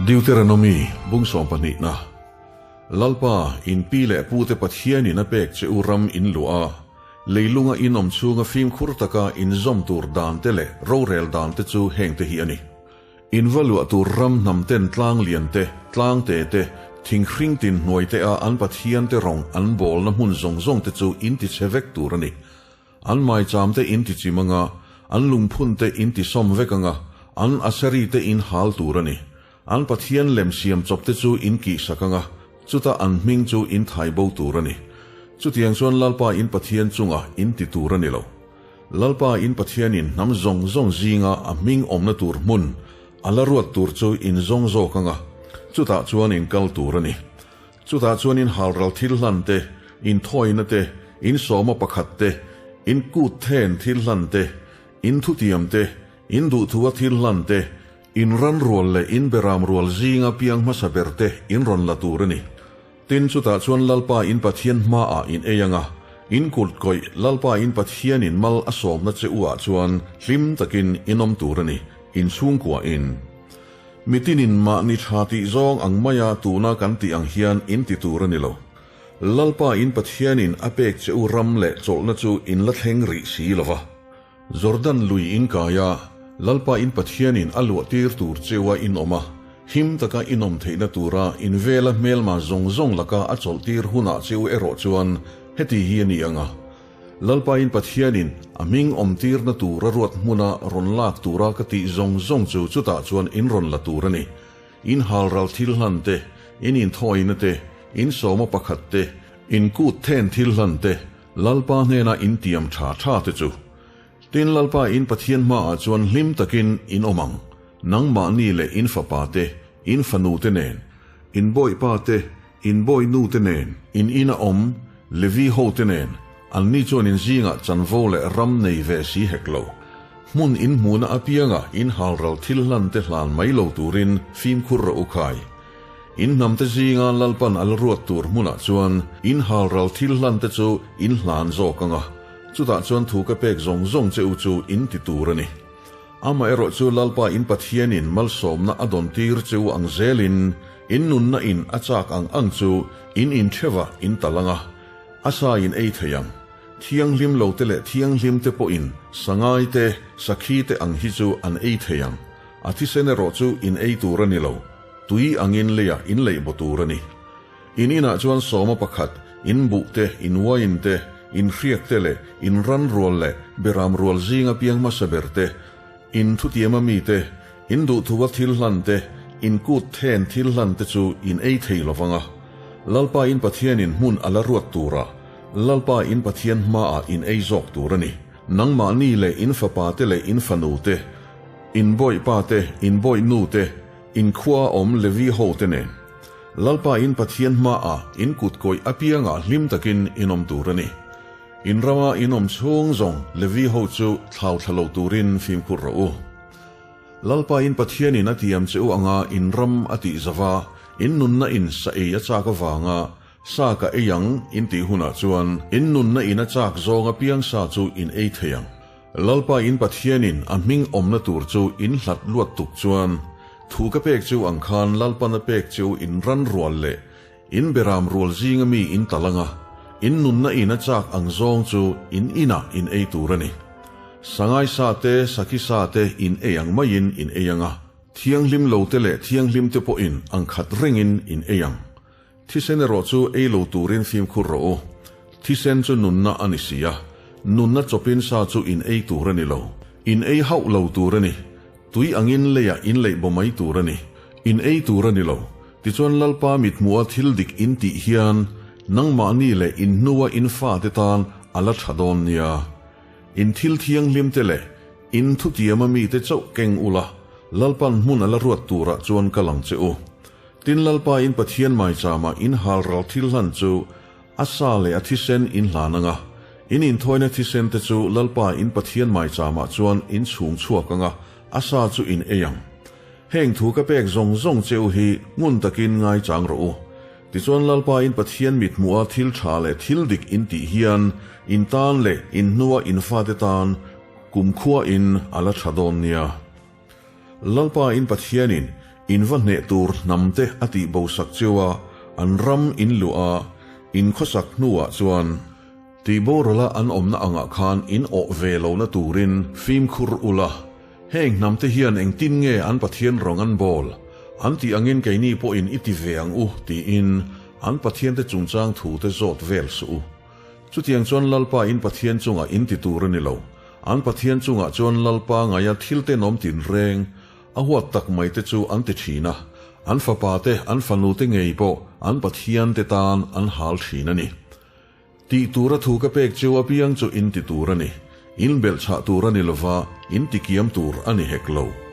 Deuteronomy bung sawmpahnihna, Lalpa, in pi leh pute Pathianin a pek che u ram in luah a, leilunga in awm chhunga fimkhur taka in zawm tur dante leh rorel dante chu hengte hi a ni. In va luah tur ram hnam ten tlang lian te, tlang te te, thinghring tin hnuai te a an Pathian te rawng an bawlna hmun zawng zawng te chu in ti chhe vek tur a ni. An maicham te in ti chim anga, an lungphun te in ti sawm vek anga, an aseri te in hal tur a ni. An Pathian lem siam chawp te chu in kihsak anga, chuta an hming chu in thai bo tur a ni. Chutiang chuan Lalpa in Pathian chungah in ti tur a ni lo. Lalpa in Pathianin hnam zawng zawng zinga a hming awmna tur hmun a la ruat tur chu in zawng zawk anga, chutah chuan in kal tur a ni. Chutah chuan in halral thil hlan te, in thawina te, in sawma pakhat te, in kut then thil hlan te, in thutiam te, in duhthua thil hlan te, in ran rual leh in beram rual zinga piang hmasa ber te in rawn la tur a ni. Tin, chutah chuan Lalpa in Pathian hmaah in ei anga, in kut kawih Lalpa in Pathianin mal a sawmna che u ah chuan hlim takin in awm tur a ni, in chhungkua in. Mitinin mahni tha tih zawng ang maia tuna kan tih ang hian in ti tur a ni lo. Lalpa in Pathianin a pek che u ram leh chawlhna chu in la thleng rih si lo va. Jordan lui in kai a, Lalpa in Pathianin a luah tir tur cheu a in awm a, him taka in awm theihna tura in vela hmelma zawng zawng laka a chawlh tir hunah cheu erawh chuan heti hi a ni ang a, Lalpa in Pathianin a hming awm tirna tura ruat hmuna rawn lak tura ka tih zawng zawng chu chutah chuan in rawn la tur a ni. In halral thil hlan te, in inthawina te, in sawma pakhat te, in kut then thil hlan te, Lalpa hnena in tiam tha tha te chu. Tin, Lalpa in Pathian hmaah chuan hlim takin in awm ang, nangmahni leh in fapa te, in fanu te nen, in bawihpa te, in bawihnu te nen, in ina awm Levi ho te nen, anni chuan in zingah chanvo leh ram nei ve si hek lo. Hmun in hmuhna apianga in halral thil hlan te hlan mai lo turin fimkhur rawh u khai. In hnamte zinga Lalpan a la ruat tur hmunah chuan in halral thil hlante chu in hlan zawk ang a, chutah chuan thu ka pek zawng zawng che u chu in ti tur a ni. Amaherawh chu Lalpa in Pathianin malsawmna a dawn tir che u ang zelin in nunna in a chak ang ang chu in intheuh a in tal ang a, a sa in ei thei ang. Thianghlim lote leh thianghlimte pawhin sangai te, sakhi te ang hi chu an ei thei ang. A thisen erawh chu in ei tur a ni lo. Tui angin leiah in leih baw tur a ni. In inah chuan sawma pakhat, in buh te, in uain te, in hriak te leh in ran rual leh beram rual zinga piang hmasa ber te, in thutiama mi te, in duhthua thil hlan te, in kut then thil hlan te chu in ei thei lo vang a. Lalpa in Pathianin hmun a la ruat turah Lalpa in Pathian hmaah in ei zawk tur a ni. Nangmahni leh in fapa te leh in fanu te, in bawihpa te, in bawihnu te, In khua awm Levi ho te nen Lalpa in Pathian hmaah in kut kawih apiangah hlim takin in awm tur a ni. In rama in awm chhung zawng Levi ho chu thlau thla lo turin fimkhur rawh u. Lalpa in Pathianin a tiam che u anga in ram a tih zava in nunna in sa ei a chak avanga sa ka ei ang in tih hunah chuan in nunna in a chak zawng apiang sa chu in ei thei ang. Lalpa in Pathianin a hming awmna tur chu in hlat luat tuk chuan, thu ka pek cheu ang khan Lalpan a pek cheu in ran rual leh in beram rual zinga mi in tal anga, in nunna in a chak ang zawng chu in inah in ei tur a ni. Sangai sa te, sakhi sa te in ei ang maiin in ei anga, thianghlim lo te leh thianghlim te pawhin ang khat rengin in ei ang. Thisen erawh chu ei lo turin fimkhur rawh u. Thisen chu nunna a ni si a, nunna chawpin sa chu in ei tur a ni lo. In ei hauh lo tur a ni. Tui angin leiah in leih baw mai tur a ni. In ei tur a ni lo. Tichuan Lalpa mithmuha thil dik in tih hian nangmahni leh in hnua in fate tan a la tha dawn nia. In thil thianghlim te leh in thutiama mite chauh keng ula, Lalpan hmun a la ruat turah chuan ka lang che u. Tin Lalpa in Pathian maichama in halral thil hlan chu a sa leh a thisen in hlan ang a, in inthawina thisen te chu Lalpa in Pathian maichamah chuan in chhung chhuak ang a, a sa chu in ei ang. Heng thu ka pek zawng zawng che u hi ngun takin ngaichang rawh u. Tichuan Lalpa in Pathian mithmuha thil tha leh thil dik in tih hian in tan leh in hnua in fate tan kumkhua in a la tha dawn nia. Lalpa in Pathianin. In va hneh tur hnamte a tihbosak cheu a, an ram in luah a, in khawsak hnuah chuan, tihborala an awmna angah khan in awh ve lohna turin fimkhur ula. Heng hnamte hian engtin nge an Pathian rawng an bawl? An tih angin keini pawhin i ti ve ang u, tiin an Pathiante chungchang thute zawt vel suh u. Chutiang chuan Lalpa in Pathian chungah in ti tur a ni lo. An Pathian chungah chuan Lalpa ngaia thil tenawm tinreng a huat tak mai te chu an ti thin a, an fapa te, an fanu te ngei pawh an Pathian te tan an hal thin a ni. Tih tura thu ka pek cheu apiang chu in ti tur a ni. In belhchhah tur a ni lova, in tikiam tur a ni hek lo.